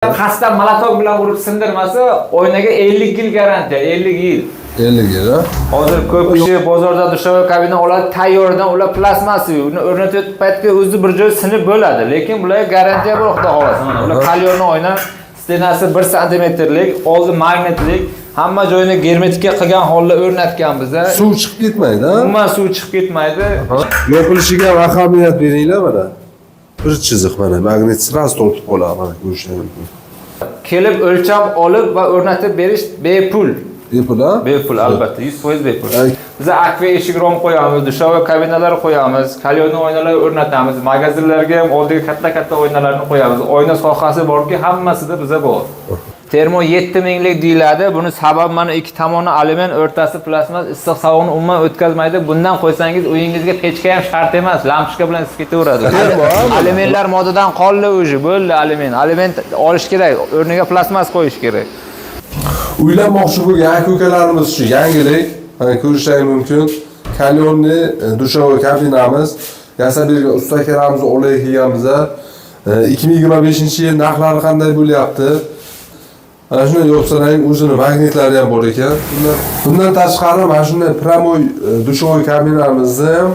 Qasddan молоток bilan urib sindirmasa, oynaga 50 yil garantiya, 50 yil. 50 yil, ha? Hozir ko'p kishi bozorda душевой kabina oladi, tayyordan, ular plastmassa, uni o'rnatayotgan paytga o'zi bir joy sinib bo'ladi, lekin bularga garantiya bor, xudo xohlasa. Mana ular калёный oyna, стена si 1 santimetrlik, oldi magnitlik, hamma joyini germetika qilgan holda o'rnatganmiz. Suv chiqib ketmaydi, ha? Umuman suv chiqib ketmaydi. Yopilishiga ham ahamiyat beringlar mana. Bir chiziq mana, magnit сразу tortib qoladi, mana ko'rishingiz mumkin. Kelib o'lchab olib va o'rnatib berish bepul. Bepul, ha? Bepul, albatta, 100% bepul. Ay. Biz akva eshik rom qo'yamiz, душевой kabinalar qo'yamiz, калёный oynalar o'rnatamiz, magazinlarga ham oldiga katta-katta oynalarni qo'yamiz. Oyna sohasi borki, hammasida biza bor. Termo 7000 lik deyiladi. Buni sababi mana ikki tomoni alyumin, o'rtasi plastmas, issiq sovuqni umuman o'tkazmaydi. Bundan qo'ysangiz uyingizga pechka ham shart emas, lampochka bilan isib ketaveradi. Termo, ha, bu? Alyuminlar modadan qoldi уже, bo'ldi alyumin. Alyumin olish kerak, o'rniga plastmas qo'yish kerak. Uylanmoqchi bo'lgan aka ukalarimiz uchun yangilik. Mana ko'rishingiz mumkin. Калёный душевой kabinamiz yasab bergan usta akalarimizni oldiga kelganmiz. 2025-yil narxlari qanday bo'lyapti? Mana shunday yopsalaring, o'zini magnitlari ham bor ekan. Bundan tashqari mana shunday прямой душевой kabinamizni ham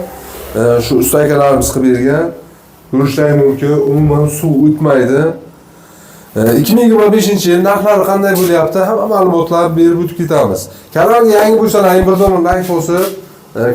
shu usta akalarimiz qilib bergan. Ko'rishingiz mumkin, umuman suv o'tmaydi. 2025-yil narxlari qanday bo'lyapti? Hamma ma'lumotlarni berib o'tib ketamiz. Kanalga yangi bo'lsalaring, bir dona like bosib,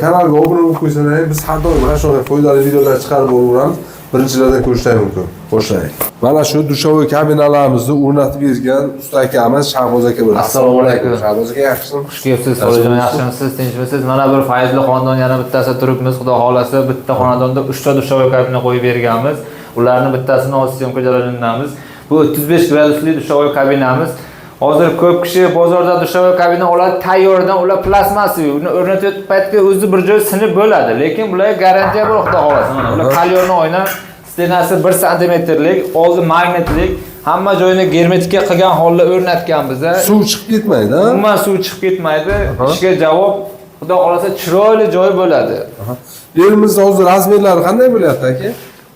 kanalga obuna bo'lib qo'ysalaring, biz har doim mana shunday foydali videolar chiqarib boraveramiz. Birinchilardan ko'rishingiz mumkin. Boshlaylik. Mana shu душевой kabinalarimizni o'rnatib bergan usta akamiz Shahboz aka bo'ladi. Assalomu alaykum. Shahboz aka, yaxshimisiz? Xush kelibsiz, Solijon, yaxshimisiz, tinchmisiz? Mana bir fayzli xonadon yana bittasi turibmiz, xudo xohlasa, bitta xonadonda 3 ta душевой kabina qo'yib berganmiz. Ularni bittasini hozir съёмка jarayonidamiz. Bu 35 gradusli душевой kabinamiz. Hozir ko'p kishi bozorda душевой kabina oladi, tayyordan, ular plastmassa, uni o'rnatayotgan paytga o'zi bir joy sinib bo'ladi, lekin bularga garantiya bor, xudo xohlasa. Mana ular калёный oyna, стена si 1 santimetrlik, oldi magnitlik, hamma joyini germetika qilgan holda o'rnatganmiz. Suv chiqib ketmaydi, ha? Umuman suv chiqib ketmaydi. Ishga javob, xudo xohlasa, chiroyli joy bo'ladi. Elimizda hozir размер lari qanday bo'lyapti, aka?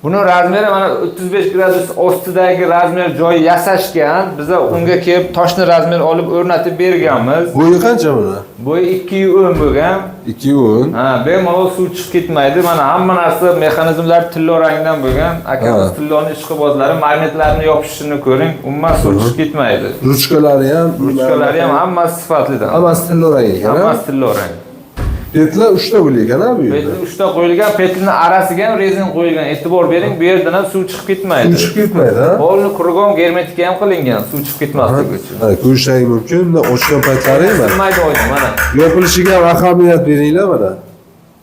Buni размер i mana 35 gradus ostidagi размер joy yasashgan. Biza unga kelib точный размер olib o'rnatib berganmiz. Bo'yi qancha buni? Bo'yi 210 bo'lgan. 210. Ha, bemalol suv chiqib ketmaydi. Mana hamma narsa, mexanizmlar tillo rangdan bo'lgan. Akamiz tilloni ishqibozlari, magnitlarni yopishishini ko'ring. Umuman suv chiqib ketmaydi. Ruchkalari ham, Ruchkalari ham hammasi sifatlidan. Hammasi tillo rang ekan, ha? Hammasi tillo rang. Петля 3 ta bo'lgan ekan, ha, bu yerda. Петля 3 ta qo'yilgan, петля ni arasiga ham rezin qo'yilgan. E'tibor bering, bu yerdan ham suv chiqib ketmaydi. Suv chiqib ketmaydi, ha? Polni кругом germetika ham qilingan, suv chiqib ketmasligi uchun. Mana ko'rishingiz mumkin, bundan ochgan paytlari mana. Sinmaydi oyna, mana. Yopilishiga ham ahamiyat beringlar mana.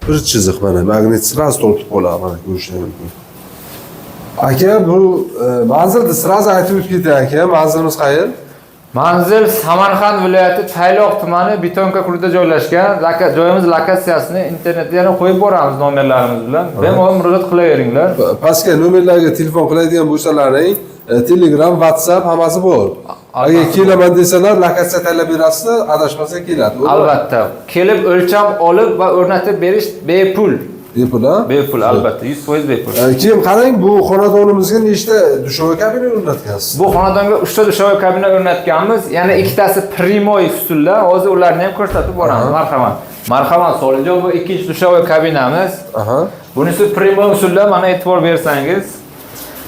Bir chiziq mana, magnit сразу tortib qoladi, mana ko'rishingiz mumkin. Aka, bu manzilni сразу aytib o'tib ketay, aka, manzilimiz qayer? Manzil Samarqand viloyati Tayloq tumani Betonka hududida joylashgan. Joyimiz lokatsiyasini internetda yana qo'yib boramiz nomerlarimiz bilan. Bemalol murojaat qilaveringlar. Pastga nomerlarga telefon qiladigan bo'lsalaring, Telegram, WhatsApp hammasi bor. Agar kelaman desalar, lokatsiya tanlab berasizlar, adashmasa keladi. To'g'rimi? Albatta. Kelib o'lchab olib va o'rnatib berish bepul. Bepul, ha? Bepul, albatta, 100% bepul. Keyin qarang, bu xonadonimizga nechta душевой kabina o'rnatgansiz? Bu xonadonga 3 ta душевой kabina o'rnatganmiz. Yana ikkitasi прямой usulda. Hozir ularni ham ko'rsatib boramiz. Marhamat. Marhamat, Solijon, bu ikkinchi душевой kabinamiz. Bunisi прямой usulda, mana e'tibor bersangiz.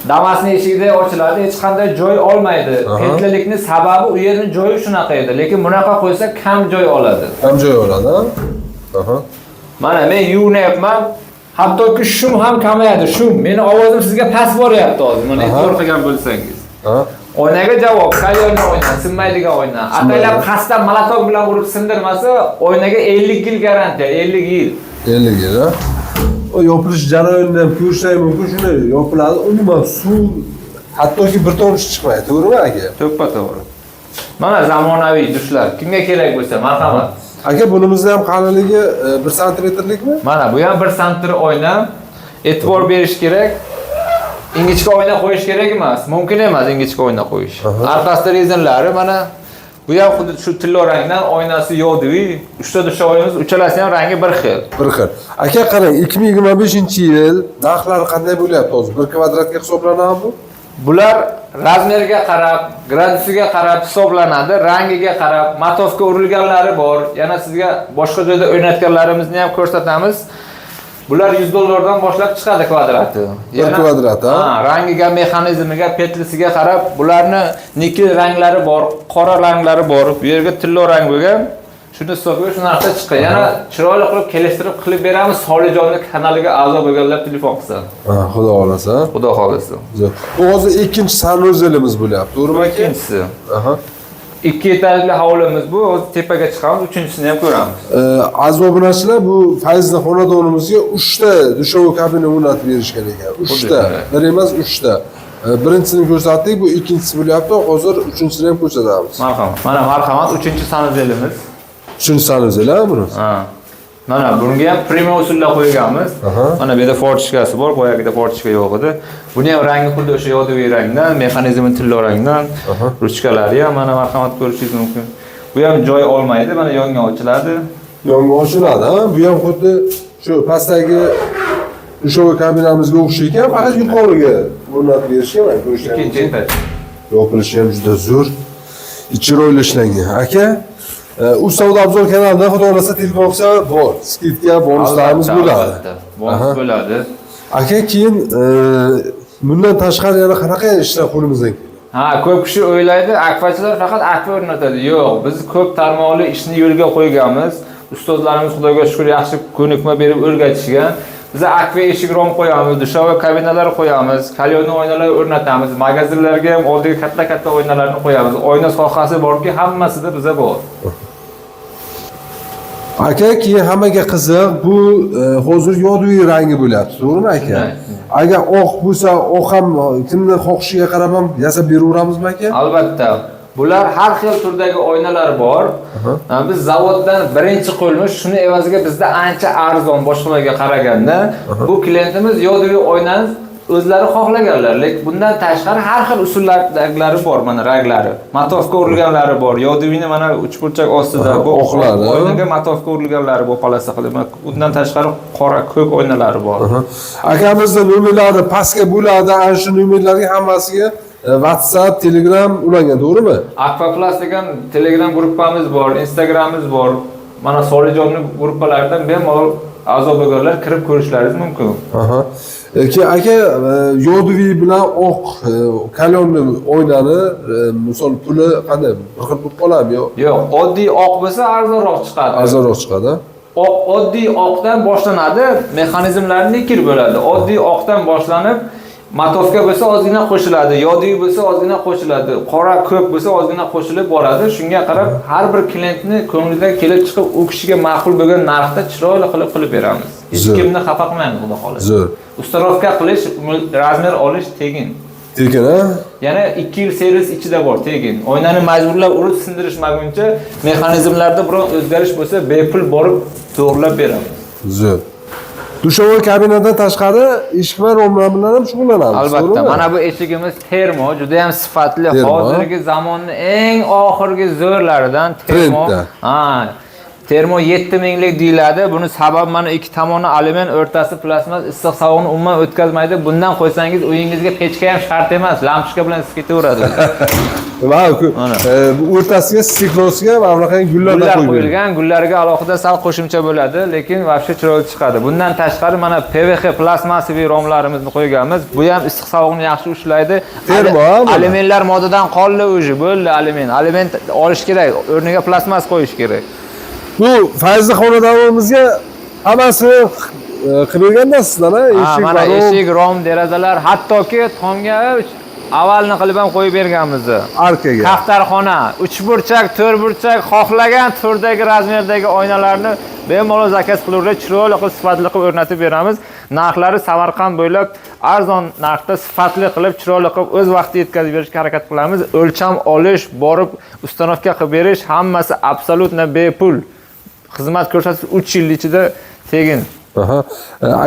Damasni eshigida ochiladi, hech qanday joy olmaydi. Петля likni sababi u yerning joyi shunaqa edi, lekin bunaqa qo'ysa kam joy oladi. Kam joy oladi, ha? Aha. Mana men yuvinyapman. Hattoki шум ham kamayadi, шум. Meni ovozim sizga past boryapti hozir. Mana e'tibor qilgan bo'lsangiz. Ha. Oynaga javob, калёный oyna, sinmaydigan oyna. Ataylab qasddan молоток bilan urib sindirmasa, oynaga 50 yil garantiya, 50 yil. 50 yil, ha? O yopilish jarayonini ham ko'rishingiz mumkin, shunday yopiladi. Umuman suv hattoki bir tomchi chiqmaydi, to'g'rimi, aka? To'ppa to'g'ri. Mana zamonaviy dushlar. Kimga kerak bo'lsa, marhamat. Aka, bunimizni ham qalinligi 1 santimetrlikmi? Mana bu ham 1 santimetr oyna. E'tibor berish kerak. Ingichka oyna qo'yish kerak emas. Mumkin emas ingichka oyna qo'yish. Orqasida rezinlari mana bu ham xuddi shu tillo rangdan, oynasi yo'q. Uchta душевой imiz, uchalasi ham rangi bir xil. Bir xil. Aka, qarang, 2025-yil narxlari qanday bo'lyapti hozir? Bir kvadratga hisoblanadimi bu? Bular Razmerga qarab, gradusiga qarab hisoblanadi, rangiga qarab, маторка urilganlari bor. Yana sizga boshqa joyda o'ynatganlarimizni ham ko'rsatamiz. Bular $100 dan boshlab chiqadi kvadrati. Bir kvadrat, ha? Ha, rangiga, mexanizmiga, петли siga qarab, bularni nikel ranglari bor, qora ranglari bor. Bu yerga tillo rang bo'lgan. Shuni hisobiga shu narxda chiqqan. Yana chiroyli qilib kelishtirib qilib beramiz. Solijonni kanaliga a'zo bo'lganlar telefon qilsa. Ha, xudo xohlasa. Xudo xohlasa. Zo'r. Bu hozir ikkinchi санузел imiz bo'lyapti, to'g'rimi aka? Ikkinchisi. Aha. Ikki etajli hovlimiz bu. Hozir tepaga chiqamiz, uchinchisini ham ko'ramiz. Aziz obunachilar, bu Fayzli xonadonimizga 3 ta душевой kabina o'rnatib berishgan ekan. 3 ta. Xuddi. Bir emas, 3 ta. Birinchisini ko'rsatdik, bu ikkinchisi bo'lyapti. Hozir uchinchisini ham ko'rsatamiz. Marhamat. Mana, marhamat, uchinchi санузел imiz. Uchinchi санузел, ha, buni? Ha. Mana bunga ham premium usulda qo'yganmiz. Mana bu yerda форточка si bor, boyagida форточка yo'q edi. Buni ham rangi xuddi o'sha йодовый rangdan, mexanizmi tillo rangdan, ruchkalari ham mana, marhamat, ko'rishingiz mumkin. Bu ham joy olmaydi, mana yonga ochiladi. Yonga ochiladi, ha? Bu ham xuddi shu pastdagi душевой kabinamizga o'xshaydi ekan, faqat yuqoriga o'rnatib berishgan, mana ko'rishingiz Ikkinchi mumkin. etaj. Yopilishi ham juda zo'r. Chiroyli ishlangan. Aka, Uz Savdo Obzor kanalidan xudo xohlasa telefon qilsa bor. Скидка, bonuslarimiz Albatta, bo'ladi. albatta. Bonus bo'ladi. Aka, keyin bundan tashqari yana qanaqa ishlar qo'limizdan keladi? Ha, ko'p kishi o'ylaydi, akfachilar faqat akfa o'rnatadi. Yo'q, biz ko'p tarmoqli ishni yo'lga qo'yganmiz. Ustozlarimiz, Xudoga shukr, yaxshi ko'nikma berib o'rgatishgan. Biz akfa eshik rom qo'yamiz, душевой kabinalar qo'yamiz, каленый oynalar o'rnatamiz, magazinlarga ham oldiga katta-katta oynalarni qo'yamiz. Oyna sohasi borki, hammasida biza bor. Aka, keyin hammaga qiziq, bu hozir йодовый rangi bo'lyapti, to'g'rimi aka? Shunday. Agar oq bo'lsa, oq ham kimni xohishiga qarab ham yasab beraveramizmi aka? Albatta. Bular har xil turdagi oynalar bor. Biz zavoddan birinchi qo'lmiz, shuni evaziga bizda ancha arzon boshqalarga qaraganda. Bu klientimiz йодовый oynani o'zlari xohlaganlar, lekin bundan tashqari har xil usullardagilari bor, mana ranglari. Маторка urilganlari bor. Йодовый ni mana uchburchak ostida bu oqlari. Oynaga маторка urilganlari bor, полоса qilib. Mana undan tashqari qora, ko'k oynalari bor. Akamizni nomerlari pastga bo'ladi, ana shu nomerlarga hammasiga WhatsApp, Telegram ulangan, to'g'rimi? Aquaplus degan Telegram gruppamiz bor, Instagramimiz bor. Mana Solijonni gruppalaridan bemalol a'zo bo'lganlar kirib ko'rishlaringiz mumkin. Aha. Keyin aka, йодовый bilan oq каленый oynani misol puli qanday, bir xil bo'lib qoladimi yo Yo'q, oddiy oq bo'lsa arzonroq chiqadi. Arzonroq chiqadi? Oq, oddiy oqdan boshlanadi, mexanizmlari nikel bo'ladi. Oddiy oqdan boshlanib, маторка bo'lsa ozgina qo'shiladi, йодовый bo'lsa ozgina qo'shiladi, qora, ko'k bo'lsa ozgina qo'shilib boradi. Shunga qarab har bir klientni ko'nglidan kelib chiqib, u kishiga ma'qul bo'lgan narxda chiroyli qilib qilib beramiz. Hech Zo'r. kimni xafa qilmaymiz, xudo xohlasa. Zo'r. Установка qilish, razmer olish tegin. Tekin, ha? Yana 2 yil servis ichida bor, tegin. Oynani majburlab urib sindirishmaguncha mexanizmlarda biron o'zgarish bo'lsa, bepul borib to'g'rilab beramiz. Zo'r. Душевой kabinadan tashqari eshik va romlar bilan ham shug'ullanamiz, Albatta, to'g'rimi? Mana bu eshigimiz termo, juda ham sifatli, Termo. Hozirgi zamonning eng oxirgi zo'rlaridan termo. Trendda. Ha. Termo 7000 lik deyiladi. Buni sababi mana ikki tomoni alyumin, o'rtasi plastmas, issiq sovuqni umuman o'tkazmaydi. Bundan qo'ysangiz uyingizga pechka ham shart emas, lampochka bilan isib ketaveradi. Va Mana. Bu o'rtasiga стекло siga mana bunaqa gullardan Gullar qo'yib berilgan. qo'yilgan, gullarga alohida sal qo'shimcha bo'ladi, lekin вообще chiroyli chiqadi. Bundan tashqari mana PVC plastmassaviy romlarimizni qo'yganmiz. Bu ham issiq sovuqni yaxshi ushlaydi. Termo, ha, bular? Alyuminlar modadan qoldi уже, bo'ldi alyumin. Alyumin olish kerak, o'rniga plastmas qo'yish kerak. Bu Fayzli xonadonimizga hammasi qilib berganda sizlar, ha? Ha, Eshik, mana va rom, eshik, rom, derazalar, hattoki tomga avalni qilib ham qo'yib berganmiz. Arkaga. Kaftarxona, uchburchak, to'rtburchak, xohlagan turdagi razmerdagi oynalarni bemalol заказ qilaverib, chiroyli qilib, sifatli qilib o'rnatib beramiz. Narxlari Samarqand bo'ylab arzon narxda sifatli qilib, chiroyli qilib o'z vaqtida yetkazib berishga harakat qilamiz. O'lcham olish, borib установка qilib berish hammasi абсолютно bepul. Xizmat ko'rsatish 3 yil ichida tegin. Aha.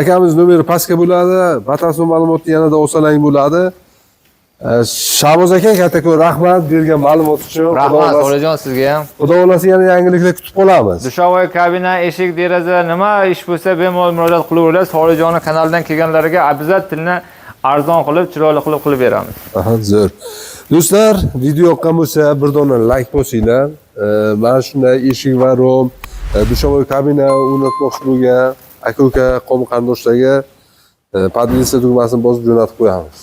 Akamiz nomeri pastga bo'ladi. Batafsil ma'lumotni yanada olsalang bo'ladi. Shahboz aka, kattakon rahmat bergan ma'lumot uchun. Xudo Rahmat, xohlasa- Solijon, sizga ham. Xudo xohlasa yana yangiliklar kutib qolamiz. Душевой kabina, eshik, deraza, nima ish bo'lsa bemalol murojaat qilaverasiz. Solijonni kanalidan kelganlarga обязательно Arzon qilib, chiroyli qilib qilib beramiz. Aha, zo'r. Do'stlar, video yoqqan bo'lsa, bir dona like bosinglar. Mana shunday eshik va rom, душевой kabina o'rnatmoqchi bo'lgan aka-uka, qavm qarindoshlarga поделиться tugmasini bosib jo'natib qo'yamiz.